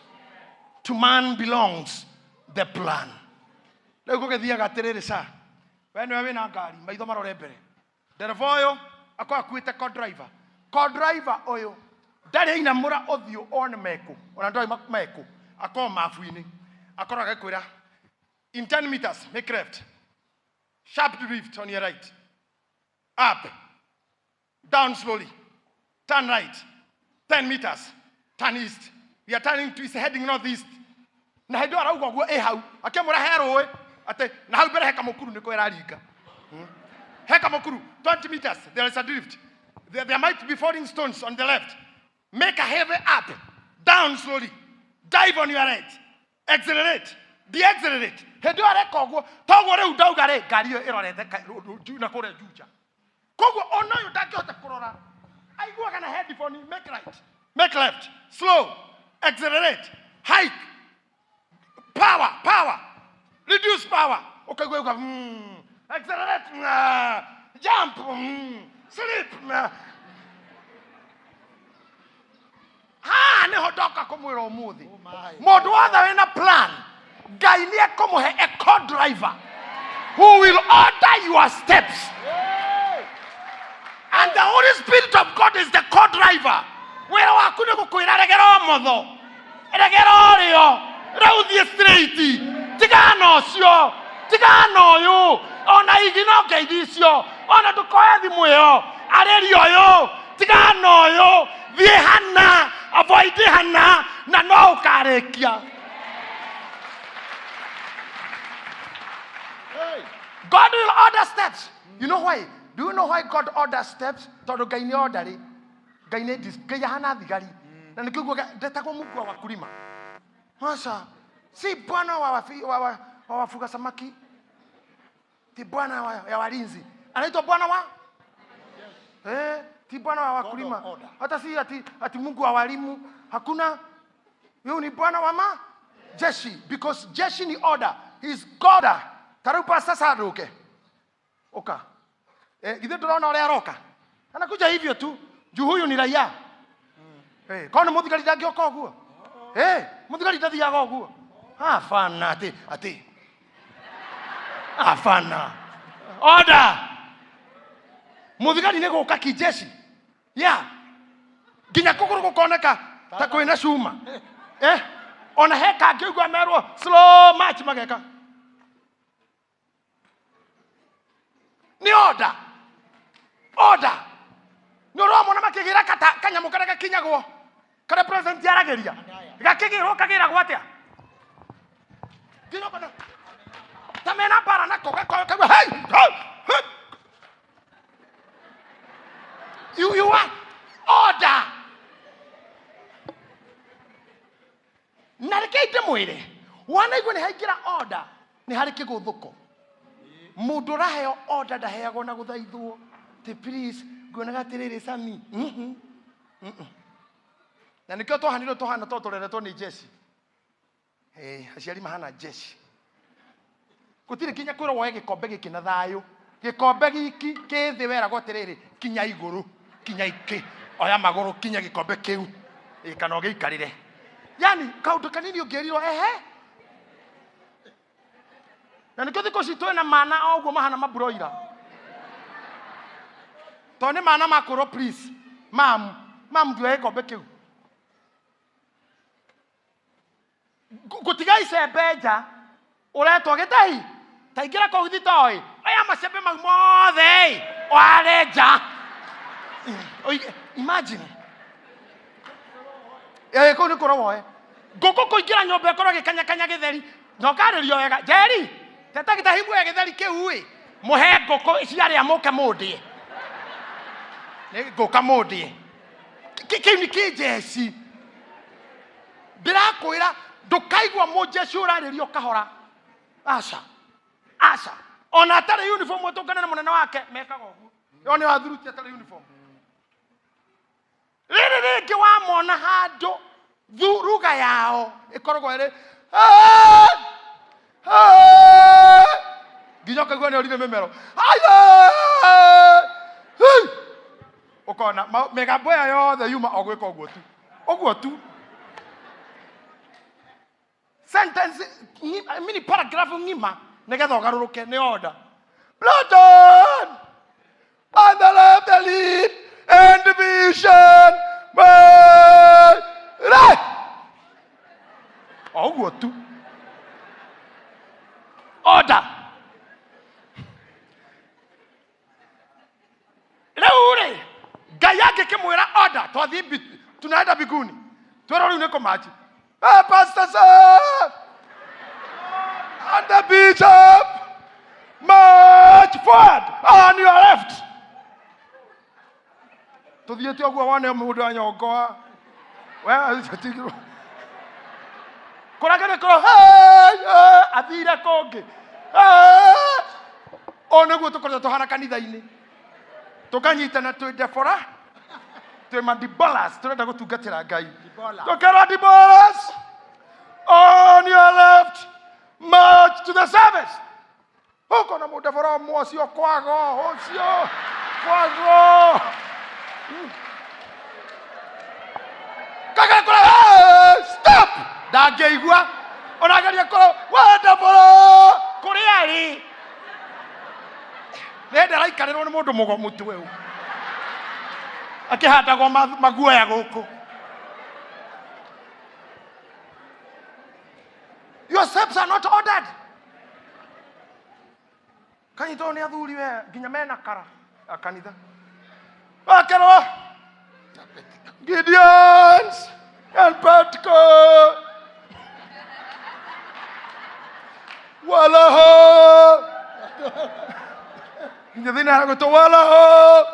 To man belongs the plan. Rĩu gũgĩthiaga atĩrĩrĩ sa we nĩwe wĩna ngari maitho marore mbere ndereba ũyũ akorwo akuĩte co-driver co-driver ũyũ ndarĩ ainamũra ũthiũ one mekũ ona ndoĩ mekũ akorwo mabu-inĩ akorwo agĩkwĩra, "In 10 meters, make left, sharp drift on your right, up, down slowly, turn right, 10 meters, turn east. We are turning to is heading northeast." Na hĩndĩ ĩyo arauga ũguo ĩ hau akĩmũra he rũĩ atĩ na hau mbere he kamũkuru nĩko ĩraringa. He kamũkuru, 20 meters, there is a drift. There might be falling stones on the left. Make a heavy up, down slowly, dive on your right, accelerate, deaccelerate." Hĩndĩ ĩyo areka ũguo toguo rĩu ndauga rĩ ngari ĩyo ĩrorete na kũrĩa Juja koguo ona ũyũ ndangĩhota kũrora aiguaga na headphone, make right, make left, slow, accelerate, hike, power, power, reduce power, ukaigua uga accelerate, jump, slip. Haha nĩho ndoka kũmwĩra ũmũthĩ mũndũ wothe wĩna plan Ngai nĩ ekũmũhe a co-driver who will order your steps, and the Holy Spirit of God is the co-driver. Wĩra waku nĩ gũkwĩra regera ũmotho regera ũrĩo rĩu thiĩ straight tigana ũcio tigana ũyũ ona igino ngeithi icio ona ndũkoe thimũ ĩyo arĩria ũyũ tigana ũyũ thiĩ hana avoid hana na no ũkarĩkia. God will order steps. You know why? Do you know why God orders steps? Tondũ Ngai nĩ order rĩ. Ngai nĩ Ngai ahana thigari. Na nĩkĩo nguga ndetagwo Mungu wa wakulima. Sasa si bwana wa wafuga samaki. Ti bwana ya walinzi. Anaitwa bwana wa ti bwana wa wakulima. Of order. Hata si ati Mungu wa walimu. Hakuna. Huyu ni bwana wa ma jeshi because jeshi ni order. He is God. Tarĩu pa sasa andũke. Ũka. Githĩ ndũrona ũrĩa aroka? Anakuja hivyo tu. Juu huyu ni raia. Korwo nĩ mũthigari ndangĩoka ũguo. Mũthigari ndathiaga ũguo. Hapana ati. Hapana. Order. Mũthigari nĩ gũka kijeshi. Yeah. Nginya kũgũrũ gũkoneka ta kwĩna cuma. Ona he kangĩ ũigua merwo slow march mageka. Nĩ order. Order. Nĩ ũramona makĩgĩra kanyamũ karĩa gakinyagwo. Karĩa president aragĩria gakĩgĩrwo kagĩragwo atĩa? Nginya ũkona ta mena mbara nako gakaigua hey, hey, hey. You are order. Na rekei ndĩmwĩre, wanaigua nĩ haingĩra order, nĩ harĩ kĩgũthũko. Mũndũ ũraheo order ndaheagwo na gũthaithwo ti please nguonaga atĩrĩrĩ Sami. Na nĩkĩo twahanirwo tũhana to tũreretwo nĩ jeshi. Aciari mahana jeshi. Gũtirĩ nginya kwĩrwo woe gĩkombe gĩkĩ na thayũ. Gĩkombe giki kĩ thĩ weragwo atĩrĩrĩ, kinya igũrũ, kinya ikĩ, oya magũrũ kinya gĩkombe kĩu. Kana ũgĩikarĩre. Yani kaũndũ kanini ũngĩrirwo ehe. Na nĩkĩo thikũ ici twĩna mana o ũguo mahana maburoira. Tondũ nĩ mana makwĩrwo please, mam, mam nduoe gĩkombe kĩu. Gũtiga icembe nja, ũretwo gĩtahi, ta ingĩra kũu thitoo-ĩ, oya macembe mau mothe-ĩ, ware nja. Oige, imagine. Kũu nĩ kũrwo woe. Ngũkũ kũingĩra nyũmba ĩkorwo ĩgĩkanyakanya gĩtheri, na ũkarĩrio wega, Njeri, teta gĩtahi muoye gĩtheri kĩu-ĩ, mũhe ngũkũ ciarĩa mũke mũndĩe. Nĩ ngũka mũndĩe. Kĩu nĩ kĩnjeci. Ndĩrakwĩra ndũkaigua mũnjeci ũrarĩrio kahora. Aca, aca. Ona atarĩ uniform ũtũngane na mũnene wake mekaga ũguo. Yo nĩ wathuruti atarĩ uniform. Rĩrĩ rĩngĩ wamona handũ ruga yao ĩkoragwo ĩrĩ nginya ũkaigua nĩ orire mĩmero. Ũkona mĩgambo ĩyo yothe yuma o gwĩka ũguo tu. Ũguo tu. Sentence mini paragraph ng'ima nĩgetha ũgarũrũke nĩ order. Blood on the left, the lead and vision my right. O ũguo tu. Order. Rĩu rĩ, Ngai angĩkĩmwĩra order, twathiĩ tunaenda mbinguni. Twĩrwo rĩu nĩ kũmachi. Hey, Pastor sir, and the bishop, march forward on your left. Tuthiĩte ũguo wone mũndũ anyongoa. We tigirwo. Kũragĩrĩ kũrũ, hey, hey, athire kũngĩ. Hey. Ũũ nĩguo tũkoretwo tũhana kanitha-inĩ. Tũkanyitana twĩ Deborah, twĩ madibolas, tũrenda gũtungatĩra Ngai. Tũkerwo Deboras, on your left, march to the service. Ũkona mũdebora ũmwe ũcio kwago, ũcio kwago. Kagera kũrĩa, hey, stop! Ndangĩigua. Ũrageria kũrĩa, we Debora, kũrĩa arĩ. Nĩ araikarĩrwo nĩ mũndũ mũgo mũtwe ũyũ. Akĩhandagwo maguoya gũkũ. Your steps are not ordered. Kanyitwo nĩ athuri we nginya mena kara a kanitha. Akerwo Gideons and Pentecost. Walaho. Nginya thĩna haragwĩtwo walaho.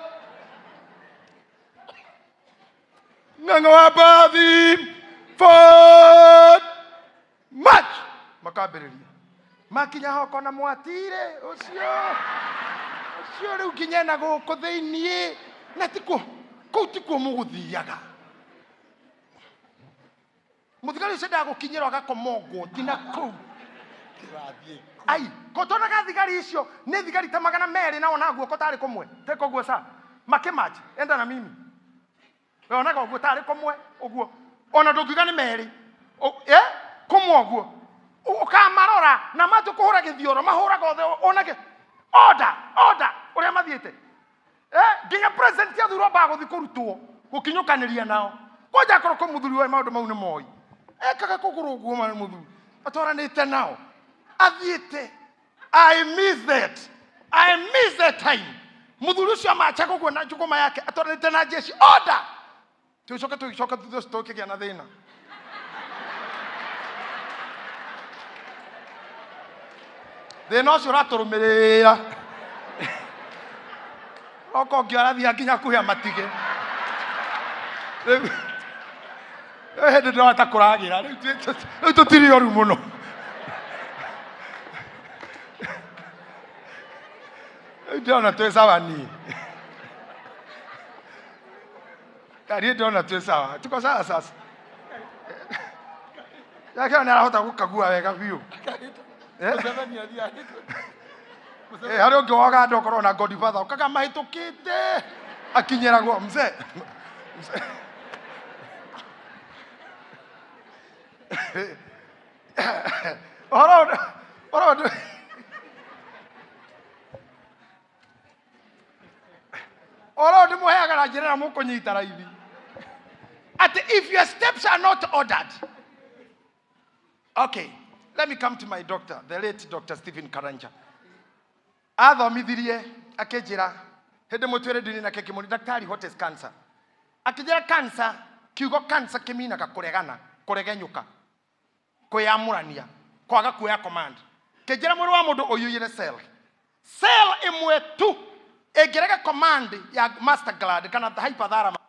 Ng'ang'a wa mbathi forward march. Makambĩrĩria makinya ho kona mwatire ũcio ũcio rĩu nginya ena gũkũ thĩiniĩ na tikuo kũu tikuo mũgũthiaga. Mũthigari ũcio endaga gũkinyĩrwo agakomongwo nginya kũu. Ai, ko tonaga thigari icio nĩ thigari ta magana merĩ na ona guoko tarĩ kũmwe teka ũguo sa makĩmachi enda na mimi we onaga ũguo tarĩ kũmwe ũguo ona ndũngiuga nĩ merĩ kũmwe ũguo ũkamarora na matũ kũhũra gĩthioro mahũraga othe onage order order ũrĩa mathiĩte. Nginya president athurwo mbaga gũthiĩ kũrutwo gũkinyũkanĩria nao kwanja akorwo kwĩ mũthuri wa maũndũ mau nĩ moĩ ekaga kũgũrũ ũguo ma mũthuri atwaranĩte nao athiĩte. I miss that. I miss that time. Mũthuri ũcio amachaga ũguo na njũgũma yake atwaranĩte na jeshi order. Tũcoke tũgĩcoka thutha ũcio tũkĩgĩa na thĩna. Thĩna ũcio ũratũrũmĩrĩra. Oka ũngĩ arathiĩ nginya hakuhĩ amatige. Rĩu rĩu hĩndĩ ndĩrona ta kũragĩra. Rĩu rĩu tũtirĩ oru mũno. Rĩu ndĩrona twĩ sawa niĩ. Niĩ ndĩrona twĩ sawa. Tuko sawa sasa. Yake nĩ arahota gũkagua wega biũ. Eh? Museveni athiĩ Eh, harĩ ũngĩ wa Uganda ũkorwo na godfather ũkaga mahĩtũkĩte akinyĩragwo mzee. Mzee. Ũhoro ũhoro ũndũ Ũhoro ũyũ ndĩmũheaga na njĩra ĩrĩa mũkũnyita raithi. Atĩ if your steps are not ordered. Okay, let me come to my doctor, the late Dr. Stephen Karanja. Athomithirie akĩnjĩra hĩndĩ ĩmwe twĩ redio-inĩ nake ngĩmũria daktari what is cancer? Akĩnjĩra cancer, kiugo cancer kĩminaga kũregana, kũregenyũka. Kwĩyamũrania, kwaga kuoya command. Kĩnjĩra mwĩrĩ wa mũndũ ũiyũire cell. Cell ĩmwe tu ĩngĩrega command ya master gland kana hypothalamus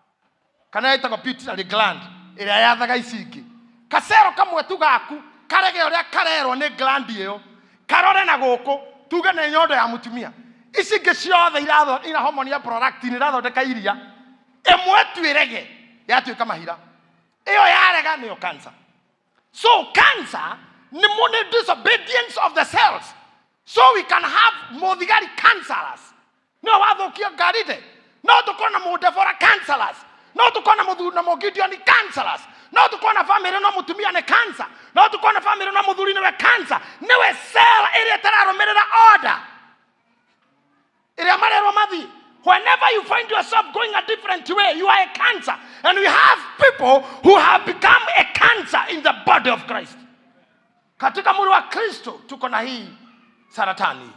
kana ĩtagwo pituitary gland ĩrĩa yathaga ici ingĩ. Kacero kamwe tu gaku karege ũrĩa karerwo nĩ gland ĩyo karore na gũkũ tuge nĩ nyondo ya mũtumia. Ici ingĩ ciothe ina hormone ya prolactin irathondeka iria. Ĩmwe tu ĩrege yatuĩka mahira. Ĩyo yarega nĩyo cancer. So cancer nĩ nĩ disobedience of the cells. So we can have mũthigari cancerous. No wathũkia ngaride. No tũkorwo na mũdebora cancerous. No tũkorwo na mũthuri na mũgideoni cancerous. No tũkorwo na family no mũtumia nĩ cancer. No tũkorwo na family no mũthuri nĩwe cancer. Nĩwe cell ĩrĩa ĩtararũmĩrĩra order. Ĩrĩa marerwo mathiĩ. Whenever you find yourself going a different way, you are a cancer. And we have people who have become a cancer in the body of Christ. Katika mwili wa Kristo tuko na hii saratani.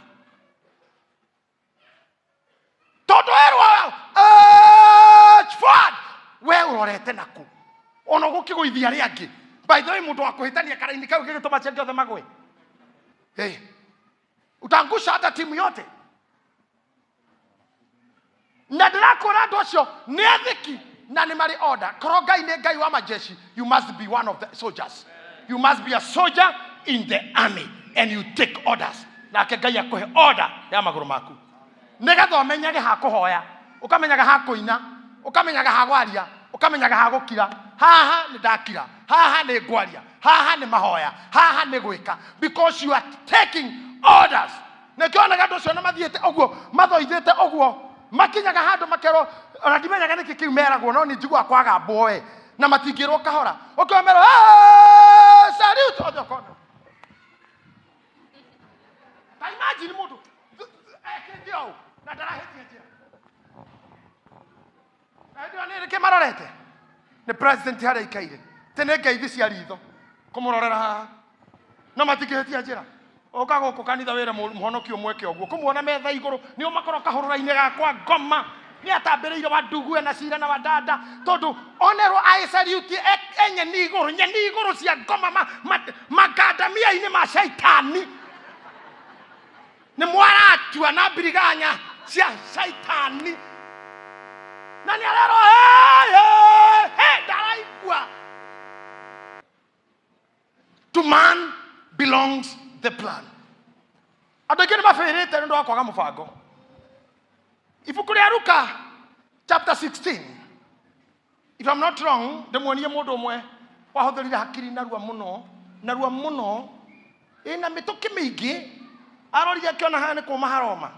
Tondu werwo forward, we urorete naku. Ona gukigũithia arĩa angĩ. By the way, mũndũ wa kũhĩtania karaini kau gĩgĩtũma acio angĩ othe magwe. Hey. Utaangusha hata timu yote. Na ndĩrakwĩra andũ acio nĩ athĩki na nĩ marĩ order. Korwo Ngai nĩ Ngai wa majeshi, you must be one of the soldiers. You must be a soldier in the army and you take orders. Nake Ngai akũhe order ya magũrũ maku. Nĩgetha ũmenyage ha kũhoya, ũkamenyaga ha kũina, ũkamenyaga ha gwaria, ũkamenyaga ha gũkira. Haha nĩ ndakira, haha nĩ ngwaria, haha nĩ mahoya, haha nĩ gwĩka. Because you are taking orders. Nĩkĩo onaga andũ acio na mathiĩte ũguo, mathoithĩte ũguo, makinyaga handũ makerwo, ona ndimenyaga nĩkĩ kĩu meragwo, no nĩ njiguaga kwagambwo we, na matingĩrwo kahora. Ũkĩona merwo, Hey, salute, othe ũkona. Ta imagine mũndũ ekĩte ũũ na ndarahĩtia njĩra. Na hĩndĩ ĩyo nĩ kĩ marorete? Nĩ president harĩa aikaire. Tĩ nĩ ngeithi cia ritho kũmũrorera haha. No matingĩhĩtia njĩra. Ũka gũkũ kanitha wĩre mũhonokio mweke ũguo. Kũmuona metha igũrũ nĩ ũmakorwo kahũrũra-inĩ gakwa ngoma. Nĩ atambĩrĩire wa ndugue na cira na wa dada tondũ onerwo aĩcariutie e nyeni igũrũ, nyeni igũrũ cia ngoma magandamia-inĩ ma caitani. Nĩ mwaratua na mbiriganya cia caitani. Na nĩ arerwo, hey, hey, hey, ndaraigua. To man belongs the plan. Andũ aingĩ nĩ mabĩrĩte nĩ ũndũ wa kwaga mũbango. Ibuku rĩa Luka chapter 16. If I'm not wrong, ndĩmuonie mũndũ ũmwe wahũthĩrire hakiri narua mũno, narua mũno, ĩna mĩtũkĩ mĩingĩ, arorire akĩona haha nĩ kũma haroma.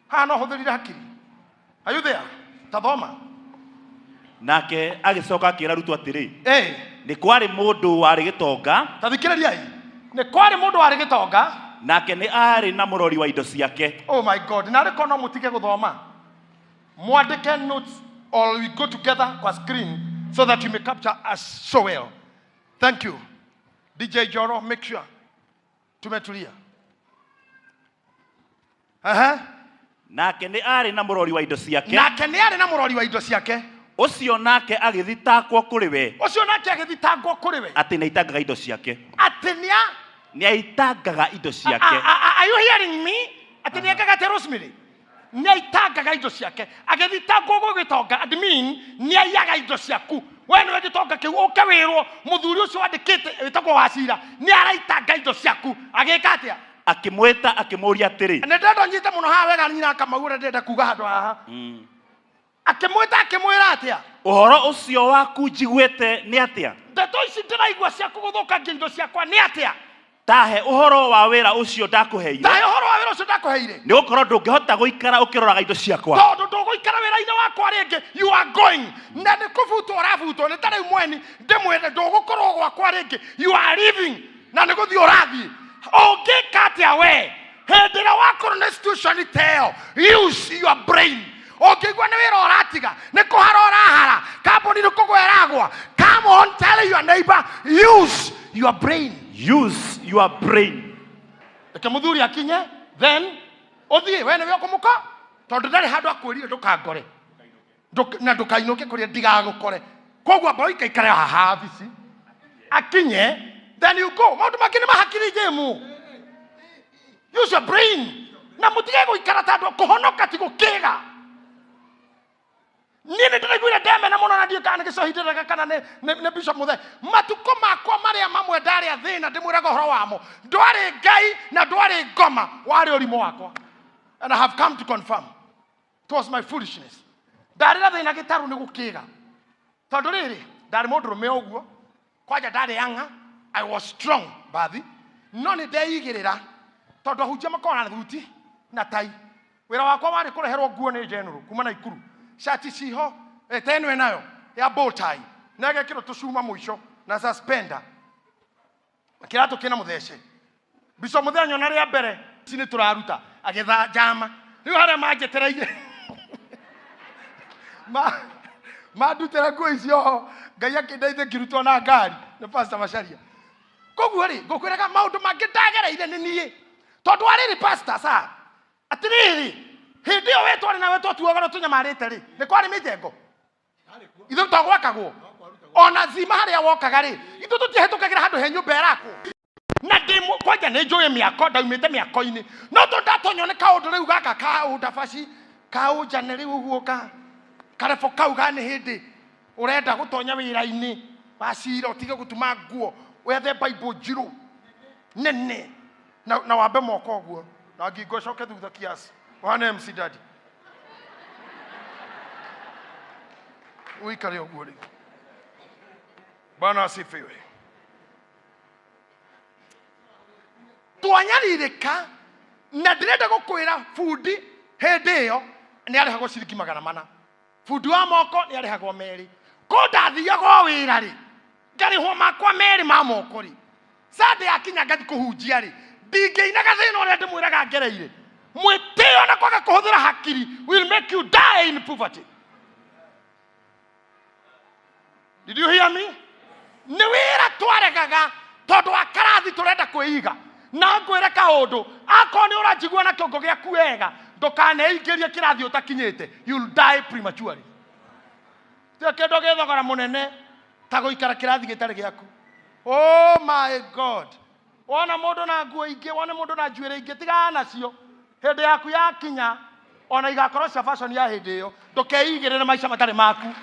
Haha no hũthĩrire hakiri. Are you there? Tathoma. Nake agĩcoka akĩra arutwo atĩrĩ, Nĩ kwarĩ mũndũ warĩ gĩtonga. Ta thikĩrĩriai. Nĩ kwarĩ mũndũ warĩ gĩtonga. Nake nĩ aarĩ na mũrori wa indo ciake. Oh my God. Na arĩ korwo no mũtige gũthoma. Mwandĩke notes or we go together kwa screen so that you may capture us so well. Thank you. DJ Joro, make sure tumetulia. Aha. Nake nĩ aarĩ na mũrori wa indo ciake. Nake nĩ aarĩ na mũrori wa indo ciake. Ũcio nake agĩthitangwo kũrĩ we. Ũcio nake agĩthitangwo kũrĩ we. Atĩ nĩaitangaga indo ciake. Atĩ nĩa? Nĩaitangaga indo ciake. Are you hearing me? Atĩ nĩekaga atĩa Rosemary? Nĩaitangaga indo ciake. Agĩthitangwo gwĩ gĩtonga, admin, nĩaiyaga indo ciaku. We nĩwe gĩtonga kĩu, ũke wĩrwo mũthuri ũcio wandĩkĩte wĩtagwo Wacira nĩaraitanga indo ciaku. Agĩka atĩa? Akĩmwĩta akĩmũũria atĩrĩ. Nĩ ndĩrenda ũnyite mũno haha wega nyina Kamau ũrĩa ndĩrenda kuga handũ haha. Akĩmwĩta akĩmwĩra atĩa? Ũhoro ũcio waku njiguĩte nĩ atĩa? Ndeto ici ndĩraigua ciaku gũthũkangia indo ciakwa nĩ atĩa? Tahe ũhoro wa wĩra ũcio ndakũheire. Tahe ũhoro wa wĩra ũcio ndakũheire. Nĩ gũkorwo ndũngĩhota gũikara ũkĩroraga indo ciakwa. Tondũ ndũgũikara wĩra-inĩ wakwa rĩngĩ, you are going. Na nĩ kũbutwo ũrabutwo, nĩ ta rĩu mweni ndĩmwĩre ndũgũkorwo gwakwa rĩngĩ, you are leaving. Na nĩ gũthiĩ ũrathiĩ. Ũngĩka atĩa we? Hĩndĩ ĩrĩa wakorwo nĩ situation ta ĩyo, use your brain. Ũngĩigua nĩ wĩra ũratiga, nĩ kũhara ũrahara, kambuni nĩ kũgwa ĩragwa, come on, tell your neighbor, use your brain. Use your brain. Reke mũthuri akinye, then ũthiĩ, we nĩwe ũkũmũko, tondũ ndarĩ handũ akwĩrire ndũkangore. Na ndũkainũke kũrĩa ndigagũkore. Koguo amba ũikaikare haha wabici akinye, then you go. Maũndũ mangĩ nĩ mahakiri njĩmu. Use your brain. Na mũtige gũikara ta andũ, kũhonoka ti gũkĩga. Niĩ nĩ ndĩraiguire ndemena mũno na ndiũĩ kana nĩ gĩcohi ndĩrega kana nĩ Bishop Mũthee. Matukũ makwa marĩa mamwe ndarĩ athĩna ndĩmwĩraga ũhoro wamo, ndwarĩ Ngai na ndwarĩ ngoma, warĩ ũrimũ wakwa. And I have come to confirm. It was my foolishness. Ndarĩ na thĩna gĩtarũ nĩ gũkĩga. Tondũ rĩrĩ, ndarĩ mũndũrũme ũguo, kwanja ndarĩ anga, I was strong bathi, no nĩ ndeigĩrĩra tondũ ahunjia makoragwo na thuti na tai. Wĩra wakwa warĩ kũreherwo nguo nĩ general kuma Naikuru. Shati ciho, ta ĩno ĩnayo ya bow tie, na ĩgekĩrwo tũcuma mũico na suspender. Kĩratũ kĩna mũthece. Bishop Mũthee nyona rĩa mbere ici nĩ tũraruta agĩtha njama. Rĩu harĩa manjetereire mandutĩra nguo icio ho, Ngai akĩndeithia ngĩrutwo na ngari nĩ Pastor Macharia. Koguo rĩ, ngũkwĩraga maũndũ mangĩ ndagereire nĩ niĩ. Tondũ wa rĩrĩ pastor sa, atĩrĩrĩ, hĩndĩ ĩyo we twarĩ nawe twatuaga ũrĩa tũnyamarĩte rĩ, nĩ kwarĩ mĩjengo. Ithuĩ twagwakagwo. Ona zima harĩa wokaga rĩ, ithuĩ tũtiahĩtũkagĩra handũ he nyũmba ĩrakwo. Na ndĩ kwanja nĩ njũĩ mĩako, ndaumĩte mĩako-inĩ. No tondũ ndatonywo nĩ kaũndũ rĩu gaka ka ũndabaci, ka ũnjane rĩu ũguo ka karebo kau ga nĩ hĩndĩ ũrenda gũtonya wĩra-inĩ wa cira, ũtige gũtuma nguo, wethe Bible njirũ nene na wambe moko ũguo na ngingo ĩcoke thutha kiasi, ũhane MC Daddy. Ũikare ũguo rĩu. Bwana asifiwe. Twanyarirĩka na ndĩrenda gũkwĩra bundi hĩndĩ ĩyo nĩ arĩhagwo ciringi magana mana. Bundi wa moko nĩ arĩhagwo merĩ. Ko ndathiaga o wĩra rĩ, ngarĩhwo makwa merĩ ma moko rĩ, Sunday yakinya ngathi kũhunjia rĩ, ndingĩinaga thĩna ũrĩa ndĩmwĩraga ngereire. Mwĩtĩo na kwaga kũhũthĩra hakiri will make you die in poverty. Did you hear me? Nĩ wĩra twaregaga tondũ wa karathi tũrenda kwĩiga. Na ngwĩre kaũndũ, akorwo nĩ ũranjigua na kĩongo gĩaku wega, ndũkaneingĩrie kĩrathi ũtakinyĩte. You'll die prematurely. Tio kĩndũ gĩ thogora mũnene ta gũikara kĩrathi gĩtarĩ gĩaku. Oh my God. Wona mũndũ na nguo ingĩ, wone mũndũ na njuĩrĩ ingĩ, tigana nacio. Hĩndĩ yaku yakinya, ona igakorwo cia fashion ya hĩndĩ ĩyo, ndũkeigĩrĩre maica matarĩ maku.